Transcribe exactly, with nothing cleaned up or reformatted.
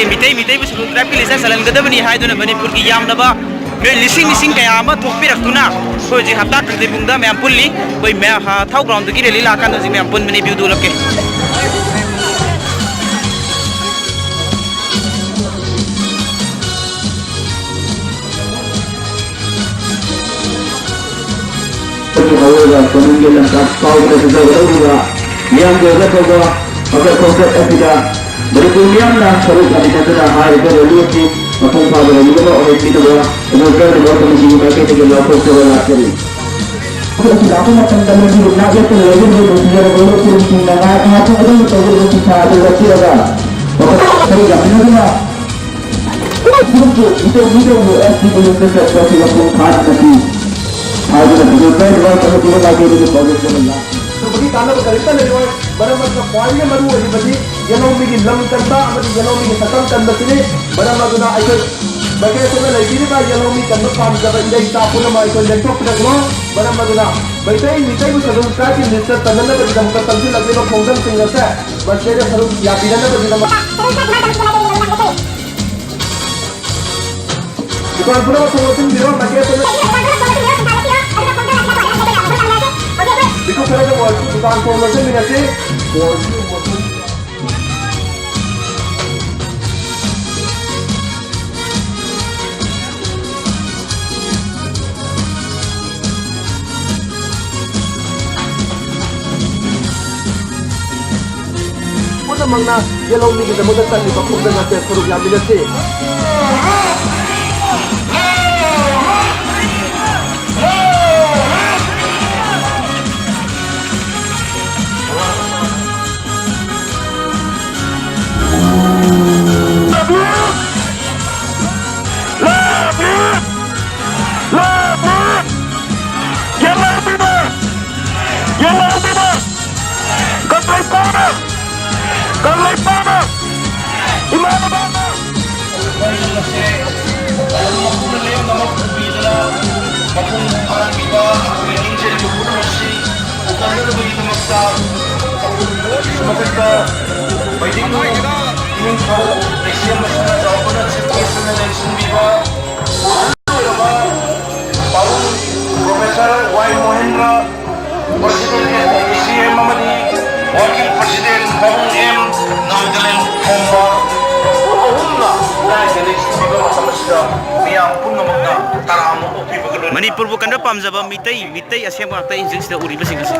Meitei, ꯃꯤꯇꯩꯕꯨ schedule ꯇ꯭ꯔꯥꯏꯕꯀꯤ list ꯆꯜꯍꯟꯒꯗꯕꯅꯤ ꯍꯥꯏꯗꯨꯅ ꯃꯅꯤꯄꯨꯔꯒꯤ ꯌꯥꯝꯂꯕ ꯃꯤꯑꯣꯏ ꯂꯤꯁꯤꯡ ꯂꯤꯁꯤꯡ ꯀꯌꯥ ꯑꯃ ꯊꯣꯛꯄꯤꯔꯛꯇꯨꯅ ꯑꯩꯈꯣꯏ ꯍꯧꯖꯤꯛ ꯍꯞꯇꯥ ꯀꯥꯡꯖꯩꯕꯨꯡꯗ ꯃꯌꯥꯝ ꯄꯨꯜꯂꯤ꯫ ꯑꯩꯈꯣꯏ ꯃꯌꯥ-, ꯑ, ꯊꯥꯎ ꯒ꯭ꯔꯥꯎꯟꯗꯒꯤ ꯔꯦꯂꯤ ꯂꯥꯛꯀꯥꯟꯗ ꯍꯧꯖꯤꯛ ꯃꯌꯥꯝ ꯄꯨꯟꯕꯅꯤ, ꯚ꯭ꯌꯨꯗꯨ ꯎꯠꯂꯛꯀꯦ꯫ ꯑꯩꯈꯣꯏꯒꯤ ꯍꯧꯔꯒ ꯀꯣꯅꯨꯡꯒꯤ ꯂꯝꯇꯥꯛ ꯐꯥꯎꯕꯗ ꯐꯖꯒꯗꯧꯔꯤꯕ ꯃꯤꯌꯥꯝꯒꯤ ꯑꯣꯏꯕ ꯊꯧꯕ ꯍꯧꯒꯠ ꯈꯣꯡꯆꯠ ꯑꯁꯤꯗ ꯃꯅꯤꯄꯨꯔ ꯃꯤꯌꯥꯝꯅ ꯁꯔꯨꯛ ꯌꯥꯃꯤꯟꯅꯗꯨꯅ ꯍꯥꯏꯔꯤꯕ ꯔꯦꯂꯤ ꯑꯁꯤ ꯃꯄꯨꯡ ꯐꯥꯕ ꯔꯦꯂꯤ ꯑꯃ ꯑꯣꯏꯍꯟꯕꯤꯅꯕ ꯏꯕꯣ ꯀꯔꯅꯤꯕ ꯀꯃꯤꯇꯤꯒꯤ ꯃꯥꯏꯀꯩꯗꯒꯤ ꯂꯥꯎꯊꯣꯛꯆꯕ ꯂꯥꯛꯆꯔꯤ꯫ ꯑꯩꯈꯣꯏ ꯑꯁꯤ ꯂꯥꯛꯄ ꯃꯇꯝꯗ ꯂꯝꯕꯤꯗ ꯅꯥꯛ ꯌꯦꯠꯇ ꯂꯩꯔꯒ ꯅꯣꯏꯕꯨ ꯄꯤꯖꯔꯕ ꯂꯧ ꯈꯨꯔꯨꯝꯁꯤꯡꯅ ꯉꯥꯏ ꯉꯥꯏꯍꯥꯛ ꯑꯗꯨꯝ ꯇꯧꯔꯤꯕ ꯁꯤꯟꯊꯥ ꯑꯗꯨ ꯂꯧꯕꯤꯔꯒ ꯁꯔꯨꯛ ꯌꯥꯃꯤꯟꯅꯗꯨꯅ ꯃꯤꯇꯧ, ꯃꯤꯇꯧ, ꯃꯤꯇꯧ ꯑꯁꯤꯕꯨ ꯆꯠꯄ ꯑꯁꯤ ꯃꯄꯨꯡ ꯐꯥꯅ ꯅꯠꯇꯦ ꯍꯥꯏꯗꯨꯅ ꯁꯤꯗ ꯀꯔꯤꯒꯨꯝꯕ ꯊꯕꯛ ꯊꯕꯛ ꯂꯥꯛꯀꯦ ꯑꯗꯨꯒꯤ ꯄ꯭ꯔꯣꯖꯦꯛ ꯑꯃ ꯂꯥꯛ-꯫ ꯑꯗꯨꯕꯨꯗꯤ ꯀꯥꯟꯅꯕ ꯀꯔꯤꯝꯇ ꯂꯩꯔꯣꯏ꯫ ꯃꯔꯝ ꯑꯗꯨꯅ ꯈ꯭ꯋꯥꯏꯗꯒꯤ ꯃꯔꯨ ꯑꯣꯏꯔꯤꯕꯗꯤ ꯌꯦꯂꯧꯃꯤꯒꯤ ꯂꯝ ꯀꯟꯕ ꯑꯃꯗꯤ ꯌꯦꯂꯧꯃꯤꯒꯤ ꯁꯛꯇꯝ ꯀꯟꯕꯁꯤꯅꯤ꯫ ꯃꯔꯝ ꯑꯗꯨꯅ ꯑꯩꯈꯣꯏ ꯃꯥꯏꯀꯩ ꯑꯁꯣꯝꯗ ꯂꯩꯕꯤꯔꯤꯕ ꯌꯦꯂꯧꯃꯤ ꯀꯟꯕ ꯄꯥꯝꯖꯕ ꯏꯔꯩ ꯏꯆꯥ ꯄꯨꯝꯅꯃꯛ ꯑꯩꯈꯣꯏ ꯂꯦꯡꯊꯣꯛꯄꯤꯔꯛꯂꯣ꯫ ꯃꯔꯝ ꯑꯗꯨꯅ ꯃꯩꯇꯩ, ꯃꯤꯇꯩꯕꯨ ꯁꯦꯗꯨꯜ ꯇ꯭ꯔꯥꯏꯕꯀꯤ ꯂꯤꯁꯇ ꯆꯟꯅꯅꯕꯒꯤꯗꯃꯛꯇ ꯆꯪꯁꯤꯜꯂꯛꯂꯤꯕ ꯈꯣꯡꯖꯪꯁꯤꯡ ꯑꯁꯦ ꯃꯁꯤꯗꯩꯗ ꯁꯔꯨꯛ ꯌꯥꯕꯤꯅꯅꯕꯒꯤꯗꯃꯛ ꯗꯨꯀꯥꯟ ꯄꯨꯝꯅꯃꯛ ꯊꯣꯡ ꯂꯣꯟꯁꯤꯟꯕꯤꯔꯣ, ꯃꯥꯏꯀꯩ ꯑꯁꯣꯝꯗ꯫ ꯃꯤꯀꯨꯞ ꯈꯔꯗ ꯑꯣꯏꯔꯁꯨ ꯗꯨꯀꯥꯟ ꯊꯣꯡ ꯂꯣꯟꯁꯤꯟꯃꯤꯟꯅꯁꯤ꯫ ꯄꯨꯝꯅꯃꯛꯅ ꯌꯦꯜꯍꯧꯃꯤꯒꯤꯗꯃꯛꯇ ꯆꯠꯂꯤꯕ ꯈꯣꯡꯖꯪ ꯑꯁꯦ ꯁꯔꯨꯛ ꯌꯥꯃꯤꯟꯅꯁꯤ꯫ ꯌꯦꯜꯍꯧꯃꯤꯅ! ꯌꯦꯜꯍꯧꯃꯤꯅ! ꯀꯪꯂꯩꯄꯥꯛꯅ! ꯀꯪꯂꯩꯄꯥꯛꯅ! ꯏꯃꯥꯟꯅꯕꯅ! ꯂꯩꯁꯦꯝꯕꯁꯤꯡꯅ ꯆꯥꯎꯕꯅ ꯆꯤꯐ ꯒꯦꯁꯠ ꯑꯣꯏꯅ ꯂꯦꯡꯁꯤꯟꯕꯤꯕ ꯑꯍꯜ ꯑꯣꯏꯔꯕ ꯄꯥꯕꯨꯡ professor Y Mohendra, president M A C M ꯑꯃꯗꯤ ꯋꯥꯀꯤꯜ ꯄ꯭ꯔꯁꯤꯗꯦꯟ ꯄꯥꯕꯨꯡ ꯑꯦꯝ ꯅꯥꯒꯥꯂꯦꯟ ꯈꯣꯝꯕ ꯑꯍꯨꯝꯅ ꯂꯥꯏꯗ ꯂꯦꯡꯁꯤꯟꯕꯤꯕ ꯃꯇꯝ ꯑꯁꯤꯗ ꯃꯤꯌꯥꯝ ꯄꯨꯝꯅꯃꯛꯅ ꯇꯔꯥꯝꯅ ꯑꯣꯛꯄꯤꯕꯒ ꯂꯣꯏꯅꯅ ꯃꯅꯤꯄꯨꯔꯕꯨ ꯀꯟꯕ ꯄꯥꯝꯖꯕ ꯃꯤꯇꯩ, ꯃꯤꯇꯩ ꯑꯁꯦꯡꯕ ꯉꯥꯛꯇ ꯏꯟꯖꯤꯟꯁꯤꯗ ꯎꯔꯤꯕꯁꯤꯡ ꯑꯁꯤ꯫